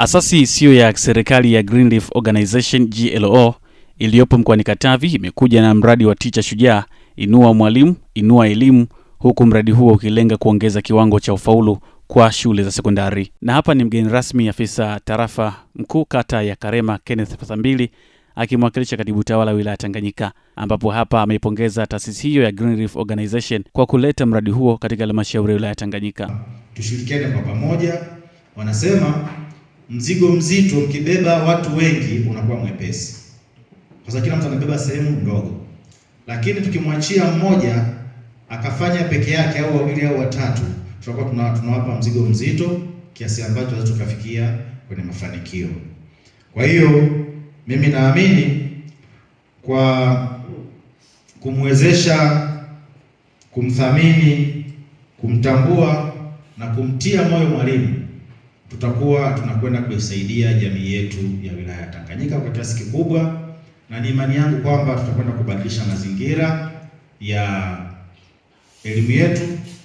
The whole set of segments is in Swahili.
Asasi isiyo ya serikali ya Greenleaf Organization GLO iliyopo mkoani Katavi imekuja na mradi wa Ticha Shujaa, Inua Mwalimu, Inua Elimu, huku mradi huo ukilenga kuongeza kiwango cha ufaulu kwa shule za sekondari. Na hapa ni mgeni rasmi afisa tarafa mkuu kata ya Karema Kenneth Pathambili akimwakilisha katibu tawala wilaya Tanganyika, ambapo hapa ameipongeza taasisi hiyo ya Greenleaf Organization kwa kuleta mradi huo katika halmashauri ya wilaya Tanganyika. Tushirikiane kwa pamoja. Wanasema mzigo mzito ukibeba watu wengi unakuwa mwepesi, kwa sababu kila mtu anabeba sehemu ndogo, lakini tukimwachia mmoja akafanya peke yake au wawili au watatu, tutakuwa tunawapa mzigo mzito kiasi ambacho tukafikia kwenye mafanikio. Kwa hiyo mimi naamini kwa kumwezesha, kumthamini, kumtambua na kumtia moyo mwalimu, tutakuwa tunakwenda kuisaidia jamii yetu ya wilaya ya Tanganyika kwa kiasi kikubwa, na ni imani yangu kwamba tutakwenda kubadilisha mazingira ya elimu yetu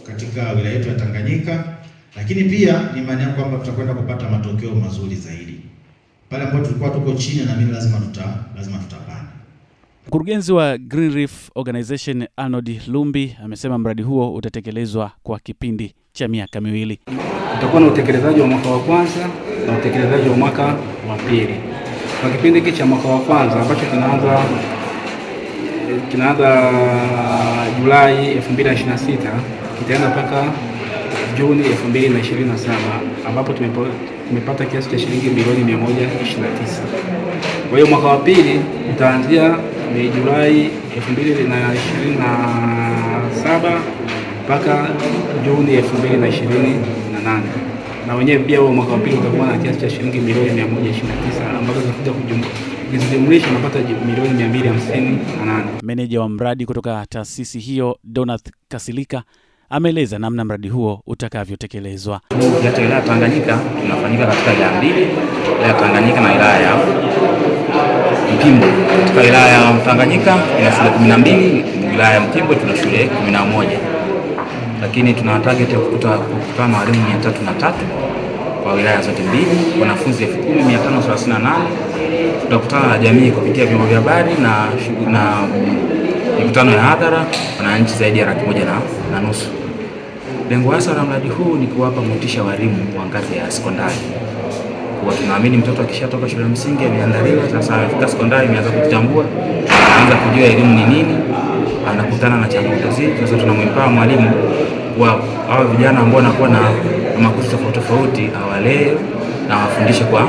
katika wilaya yetu ya Tanganyika, lakini pia ni imani yangu kwamba tutakwenda kupata matokeo mazuri zaidi. Pale ambapo tulikuwa tuko chini, na mimi lazima tutapanda. Mkurugenzi wa Greenleaf Organization Arnold Lumbi amesema mradi huo utatekelezwa kwa kipindi cha miaka miwili. Utakuwa na utekelezaji wa mwaka wa kwanza na utekelezaji wa mwaka wa pili. Kwa kipindi hiki cha mwaka wa kwanza ambacho kinaanza Julai 2026 kitaenda mpaka Juni 2027 ambapo tumepata kiasi cha shilingi bilioni 129. Kwa hiyo mwaka wa pili utaanzia ni Julai 2027 mpaka Juni 2028. Na wenyewe pia huo mwaka wa pili utakuwa na kiasi cha shilingi milioni 129 ambazo zinakuja kujumlisha unapata milioni 258. Meneja wa mradi kutoka taasisi hiyo Donath Kasilika ameeleza namna mradi huo utakavyotekelezwa. Ukiacha wilaya Tanganyika tunafanyika katika wilaya mbili, wilaya Tanganyika na wilaya ya Mpimbwe. Katika wilaya ya Tanganyika ina shule 12, wilaya ya Mpimbwe tuna shule 11. Lakini tuna target ya kukutana na walimu 303 kwa wilaya zote mbili, wanafunzi 10,538. Tutakutana na jamii kupitia vyombo vya habari na mikutano ya hadhara, wananchi zaidi ya 150,000. Lengo hasa la mradi huu ni kuwapa motisha walimu wa ngazi ya sekondari. Kwa tunaamini mtoto akishatoka shule ya msingi ameandaliwa, sasa amefika sekondari ameanza kujitambua, anaanza kujua elimu ni nini, anakutana na changamoto zipi. Sasa tunamwempower mwalimu wa hao vijana ambao wanakuwa na makuzi tofauti tofauti, awalee na awafundishe kwa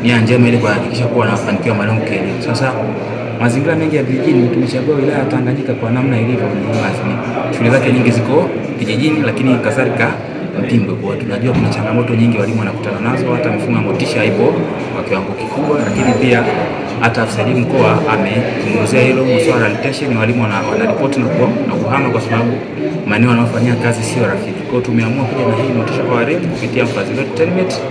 nia njema ili kuhakikisha kuwa wanafanikiwa malengo kielimu. Sasa mazingira mengi ya vijijini, tumechagua wilaya ya Tanganyika kwa namna ilivyo, shule zake nyingi ziko vijijini, lakini kadhalika Mpimbwe, kwa tunajua kuna changamoto nyingi walimu wanakutana nazo, hata mifumo ya motisha haipo kwa kiwango kikubwa, lakini pia hata afisa elimu mkoa amezungumzia hilo masuala ya retention, walimu wanaripoti na kuhama kwa sababu maeneo wanayofanyia kazi sio rafiki. Kwa hiyo tumeamua kuja na hii motisha kwa walimu kupitia mfadhili wetu TenMet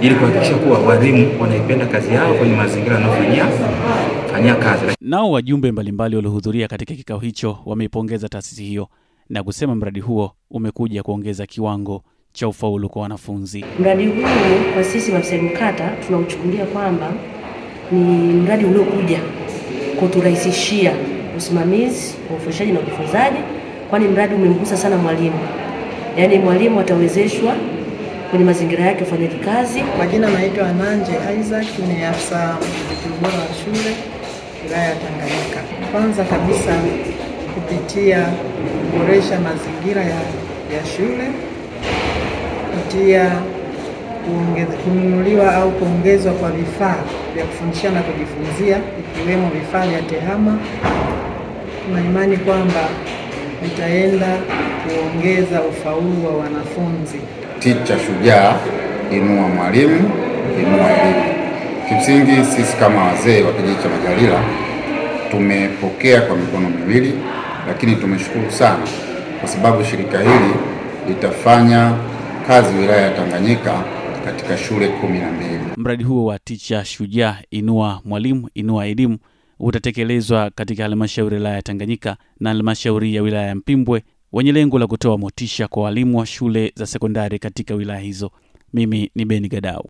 ili kuhakikisha kuwa walimu wanaipenda kazi yao kwenye mazingira wanayofanyia kazi. Nao wajumbe mbalimbali waliohudhuria katika kikao hicho wameipongeza taasisi hiyo na kusema mradi huo umekuja kuongeza kiwango cha ufaulu kwa wanafunzi. Mradi huu kwa sisi maafisa elimu kata tunauchukulia kwamba ni mradi uliokuja kuturahisishia usimamizi wa ufundishaji na ujifunzaji, kwani mradi umemgusa sana mwalimu. Yaani mwalimu atawezeshwa kwenye mazingira yake ufanyaji kazi. Majina naitwa Ananje Isaac, ni afisa mdhibiti ubora wa shule wilaya ya Tanganyika. Kwanza kabisa kupitia kuboresha mazingira ya shule, kupitia kununuliwa au kuongezwa kwa vifaa vya kufundishia na kujifunzia ikiwemo vifaa vya TEHAMA. Tuna imani kwamba vitaenda kuongeza ufaulu wa wanafunzi. Ticha Shujaa, inua mwalimu, inua elimu. Kimsingi sisi kama wazee wa kijiji cha Majalila tumepokea kwa mikono miwili, lakini tumeshukuru sana kwa sababu shirika hili litafanya kazi wilaya ya Tanganyika katika shule 12. Mradi huo wa Ticha Shujaa, Inua Mwalimu, Inua Elimu utatekelezwa katika halmashauri ya wilaya ya Tanganyika na halmashauri ya wilaya ya Mpimbwe, wenye lengo la kutoa motisha kwa walimu wa shule za sekondari katika wilaya hizo. Mimi ni Ben Gadau.